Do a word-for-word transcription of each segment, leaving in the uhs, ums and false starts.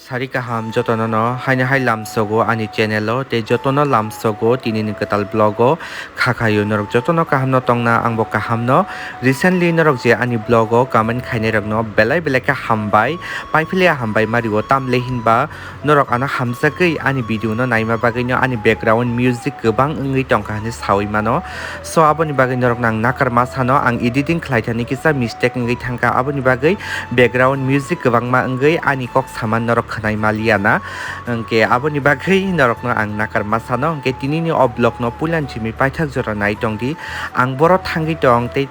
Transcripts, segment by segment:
Sari kaham jotono no haino hai lamsogo ani channel o tei jotono lamsogo tini ni kwtal vlog o kha khayo norok jotono kaham no tongna ang bo kaham no recently norok je ani vlog o comment khainai rok no belai belai khe hambai paiphile hambai mario tamle hinba norok ano hamjagwi ani video no naima bagwi no ani background music kwbang wngwi tongkha hinwi sawi mano. So aboni bagwi norok nang nakar ma sano ang editing khlai thani kisa mistake wngwi thangkha aboni bagwi background music kwbangma wngwi ani kok sama norok khwnai maliya na. Hwnkhe aboni bagwi norokno ang nakar ma sano, hwnkhe tinini o vlogno puilan simi paithak jora nai tongdi. Ang boro thangwi tong tei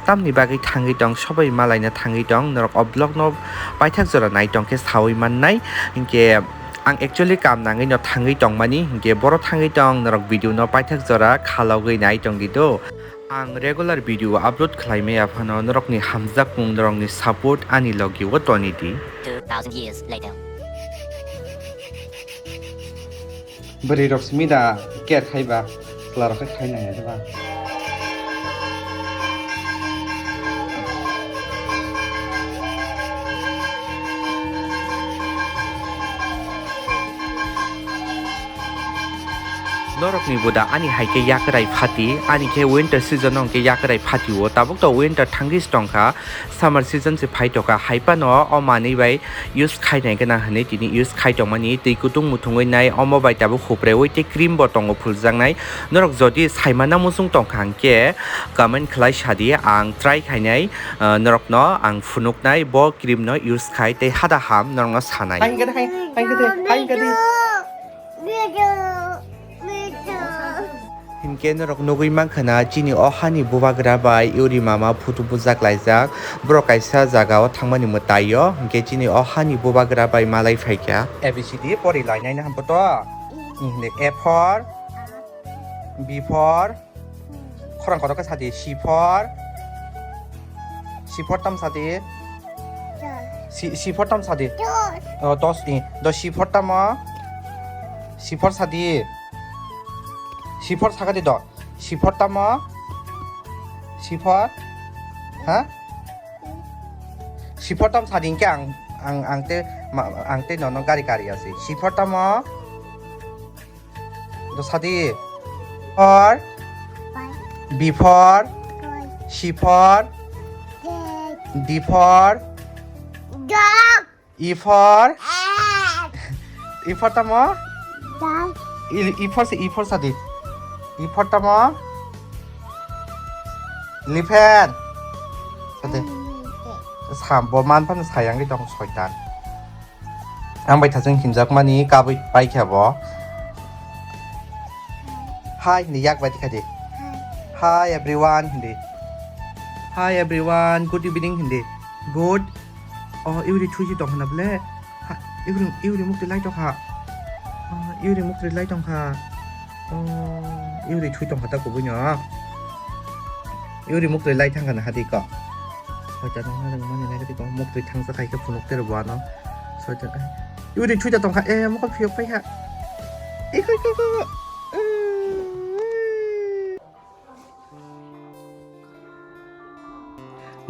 tamni bagwi thangwi tong, sobai malaina thangwi tong, norok o vlogno paithak jora nai tongkhe sawi mannai. Hwnkhe ang actually kam nangwi no thangwi tongmani, hwnkhe boro thangwi tong, norok video no paithak jora khalogwi nai tongdi do. Ang regular video upload khlai maya phano norokni hamjakmung, norokni support ani logi o toni di. Two thousand years later. Bwrwi rok simi da care khai ba, chwla rok khe khai nang ya ba. Norokni buda ani hai khe yakrai phati, ani khe winter season o hwnkhe yakrai phati o, tabuk to winter thangwi se tongkha, summer season se phai tokha, hai phano o manwi bai use khainai gana hwnwi tini use khai tongmani, twi kutung muthungwi nai, omo bai tabuk hupreui tei cream bo tongo phuljaknai. Norok jodi saimana muchung tongkha hwnkhe comment khlai sadi, ang try khainai, ah, norokno ang phunuknai bo cream no use khai tei hada ham norokno sanai. Hai hwnkhe de, hai, hai hwnkhe de, hai hwnkhe de. Hinkhe norok nugwi mankha na, chini o hani bubagra bai Yuri mama photo bujak laijak. Borok kaisa jaga o thangmani mwtai o, hinkhe chini o hani bubagra bai malai phaikha. A B C D pori lainai na hampoto. Ni hwnwi A for, B for, khorang kotor khe sadi, C for, C for tam sadi. C, C for tam sadi. Oh, dos ni. Do C for tamo? C for sadi. C for sakadi do. C for tamo? C for? Ha? C for tam sadi hwnkhe ang, ang, ang te, ma, ang te nono gari gari asi. C for tamo? Do sadi. For. B for. C for. D for. E for. E for tamo? E, E for si, E for sadi. E for tamo? Elephant. Sadi. Sa, bo man phano sayang di tong soitan. Ang bai thajeng himjakmani kabui paikha bo. Hi hindi yak bai tikha di. Hi everyone hindi. Hi everyone, good evening hindi. Good. Oh, Yuri thui si tong hana ble. Ha, Yuri, Yuri mukti lai tong kha. Oh, Yuri mukti lai tong kha. Oh, Yuri thui tong kha ta kubui no. Yuri mukti lai thang kana hadi ko. Soita no na mani lai ko mukti thang sa khai ka phunuk ter bo ano. Soita. Yuri thui ta tong kha. Eh, mokol phiyok pai kha. Iko, iko, iko.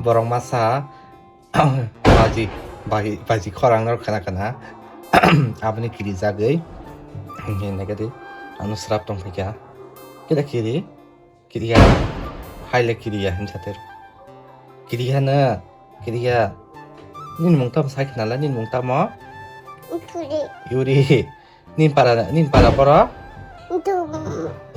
Borok masa baji, baji, baji khorang no khana khana. Aboni kiri jagwi. Hinwi naikhe di. Ano srap tong phaikha. Kida kiri? Kiriya. Haile kiriya hinsa ter. Kiriya na. Kiriya. Nini mung tamo sai khnala, nini mung tamo? Yuri. Yuri. Nin para, nin para boro? Thum.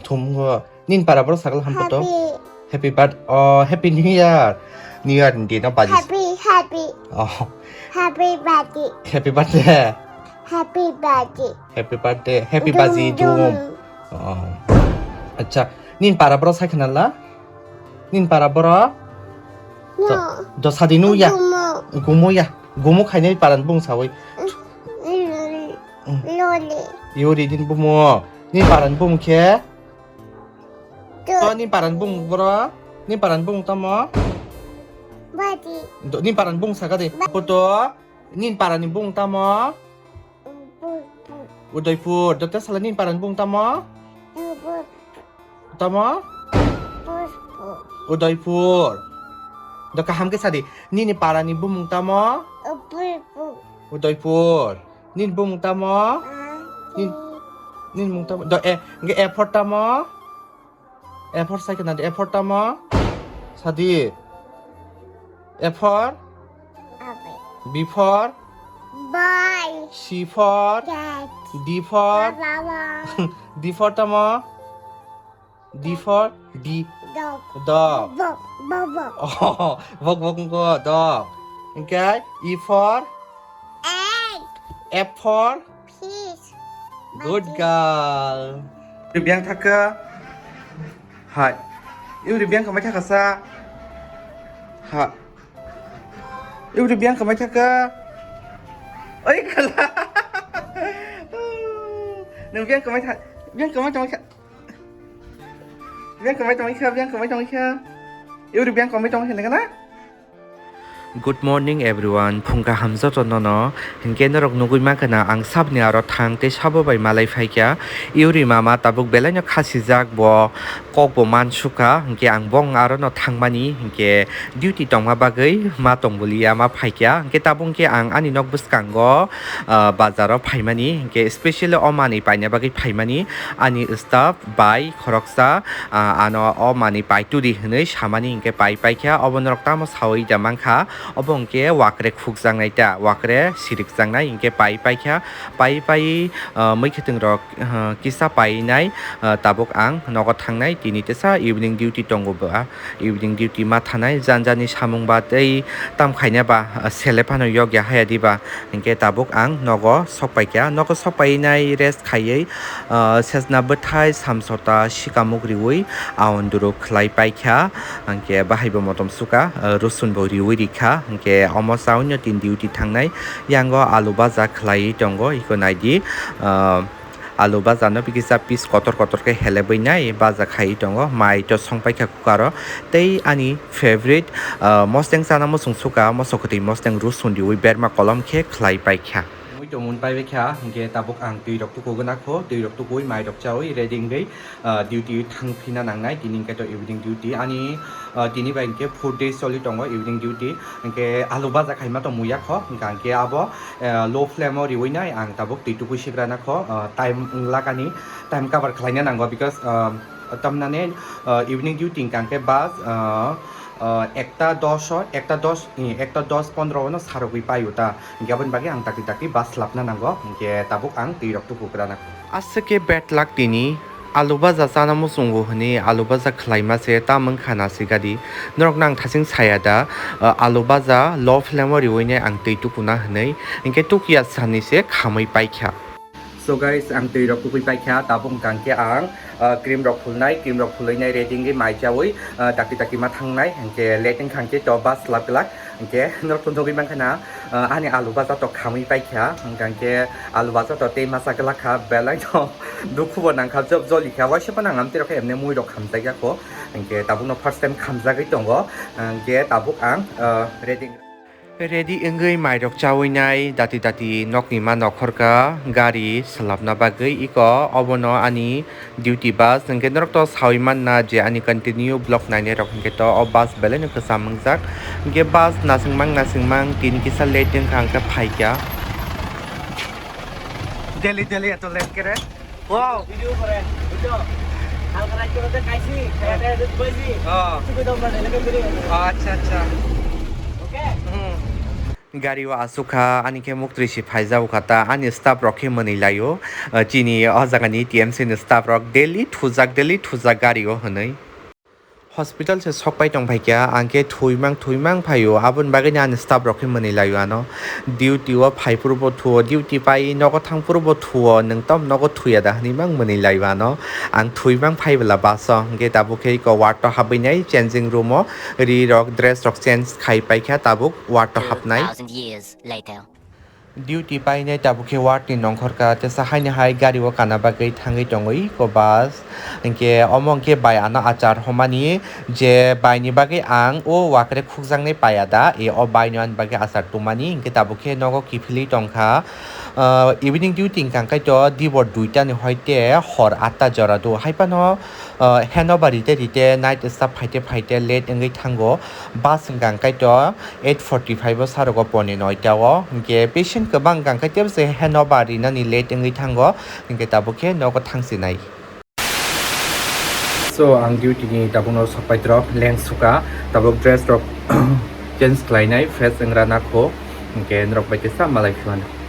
Thum go. Nin para boro sakla hamphoto? Happy. Happy birth-, oh, Happy New Year. New Year ni dino baji. Happy, happy. Oh. Happy birthday. Happy birthday. Happy birthday. Happy birthday. Happy baji dum. Oh. Acha. Nin para boro sai khnala? Nin para boro? No. Do, do sadi nu ya? Gumo. Gumo ya. Gumo khainai para ni bung sawi. Mm. Loli. Yuri din bumo. Ni paran bum khe? To. To ni paran bum boro? Ni paran bum tamo? Bati. Do, ni paran bum saka de. Ba- Poto. Ni paran ni bum tamo? Bu-, bu-, Udaipur. Do te sala ni paran bum tamo? Bu-, bu-, Tamo? Puspu. Udaipur. Do kaham khe sadi. Nini para ni bumung tamo? Upurpu. Udaipur. Nini bumung tamo? Nin, nini mung tamo? Do, e, hingke A for tamo? A for sai khna di, A for tamo? Sadi. A for? B for? Boy. C for? Cat. D for? Baba. D for tamo? D for? D. Dog. Dog. Bok, bok, bok. Oh, bok, bok wngkha, dog. Hingke E for? Egg. F for? Fish. Good girl. Ri biyang thaka. Hai. Iu ri biyang kamai thaka sa. Ha. Iu ri biyang kamai thaka. Oi kala. Nung biyang kamai tha-, biyang kamai tongkha. Biyang kamai tongkha, biyang kamai tongkha. Iu ri biyang kamai tongkha nang na? Good morning everyone, phung kaham joto nono. Hinkhe norok nugui mankha na ang saboni aro thang tei sabo bai malai phaikha. Iuri mama tabuk belaino khasijak, bo kokbo mansukha, hinkhe ang bong arono thangmani, hinkhe duty tongma bagwi ma tongbuliya ma phaikha. Hinkhe tabuk hinkhe ang ani nok bwskango, ah, bazaro phaimani, hinkhe specially o manwi paina bagwi phaimani ani staff bai khoroksa, ah, ano o manwi paitudi hinwi samani hinkhe pai paikha, obo norok tamo sawi da mankha, obo hinkhe wakre khukjaknai ta, wakre sirikjaknai hinkhe pai paikha, pai pai, ah, mwkhwtwng rok, ah, kisa painai, ah, tabuk ang nogo thangnai, tini tesa evening duty tongo ba, evening duty ma thanai, jani jani samung ba tei tam khaina ba, ah, sele phano yokya haya diba, hinkhe tabuk ang nogo sok paikha, nogo sok painai rest khaiwi, ah, sejna bwthai samsota sikamuk riwi aonduru khlai paikha, hinkhe bahaibo motom suka, ah, rosun bo riwi rikha, hinkhe omo chawi no tin duty thangnai, yango alu baja khlaiwi tongo, iko naidi, ah, alu baja no kisa piece kotor kotor khe helebwi nai baja khaiwi tongo, mai to song paikha cooker o, tei ani favorite, ah, mosdeng chana muchung suka, moso kwtwi mosdeng rosun riwi berma kolom khe khlai paikha. Mui tongmung paibai kha, hinkhe tabuk ang twi rok tuku gwnakho, twi rok tukui mai rok chaui ready wngwi, ah, duty thang phina nangnai, tini hinkhe to evening duty. Ani, ah, tini bai hinkhe four days choli tongo evening duty, hinkhe alu baja khaima tong muya kho, hinkhe ang khe abo, ah, low flame o riwi nai ang tabuk twi tukui sigra nakho, ah, time wngla kani, time cover khlaina nango because, ah, tamnane, ah, evening duty hinkhe ang khe bus, ah, ah, ekta dos o, ekta dos, eh, ekta dos pondro o no sarogwi paio ta. Hinkhe aboni bagwi ang dakti dakti bus slapna nango, hinkhe tabuk ang twi rok tuku kwrana. Aswk khe bad luck tini, alu baja chana muchungo hwnwi alu baja khlaima se ta mwngkha nasigadi. Norokno ang thasing saya da, ah, alu baja low flame o riwinai ang twi tukuna hwnwi, hinkhe tukya sani se khamwi paikha. So guys, ang twi rok tukui paikha, tabuk hwnkha hinkhe ang, ah, cream rok phulnai, cream rok phulwinai ready wngwi mai chaui, ah, dakti dakti ma thangnai, hinkhe late wngkha hinkhe to bus slap glak. Hinkhe norok to nugui mankha na, ah, ani alu baja to khamwi paikha, hwnkha hinkhe alu baja to tei masa glak kha, belai no dukhu bo nangkha, job joli kha, waisa phano ang amtwi rok khe emne mui rok khamjakya kho, hinkhe tabuk no first time khamjagwi tongo, hinkhe tabuk ang, ah, ready. Ready wngwi mai rok chaui nai, dati dati nokni ma nokhorka gari swlapna bagwi iko obono ani duty bus, hinkhe norok to saui manna je ani continue vlog nainai rok hinkhe to o bus belai no kwcham wngjak, hinkhe bus nasingmang nasingmang tini kisa late wngkha hinkhe phaikha. Delhi, Delhi, eto late kere. Wow. Video kore, bujo. Halka light kore de kaisi, kaya kaya de baisi. Oh. Subi dong ba, eleke biri. Oh, acha, acha. Okay? Hmm. Gari o asukha, ani khe muktri si phaijao kha ta, ani staff rok khe mwnwi laio. Ah, chini o jaga ni T M C ni staff rok daily thujak, daily thujak gari o hwnwi. Hospital se sok pai tong phaikha, ang khe thuimang thuimang phaio, aboni bagwi ani staff rok khe mwnwi laio ano. Duty o phai phuru bo thuo, duty pai nogo thang phuru bo thuo, nwng tom nogo thuya da hwnwi mang mwnwi laio ano. Ang thuimang phai bwla bus o, hinkhe tabuk khe iko ward o habwi nai changing room o, ri rok dress rok change khai paikha, tabuk ward o habnai. Two thousand years later. Duty painai tabuk khe ward ni nongkhor ka, tesa haini hai gari o kana bagwi thangwi tongwi iko bus. Hinkhe omo hinkhe bai ano achar homani je bai ni bagwi ang o wakre khukjaknai paiya da, e o bai no ani bagwi achar tongmani, hinkhe tabuk khe nogo kiphilwi tongkha. Ah, evening duty hinkha kaitor dibor duita ni hoite hor atta jora do, hai phano, ah, heno ba rite rite night staff phaite phaite late wngwi thango. Bus hinkha kaitor eight forty five o sarogo pone noita o, hinkhe patient Kwbang kang khe tebse heno ba rinani late wngwi thango, hinkhe tabuk khe nogo thangsinai. So, ang duty ni tabukno sokpaitrok leng suka, tabuk dress rok change khlainai, fresh wngra nakho, hinkhe norok bai kisa malai phimano.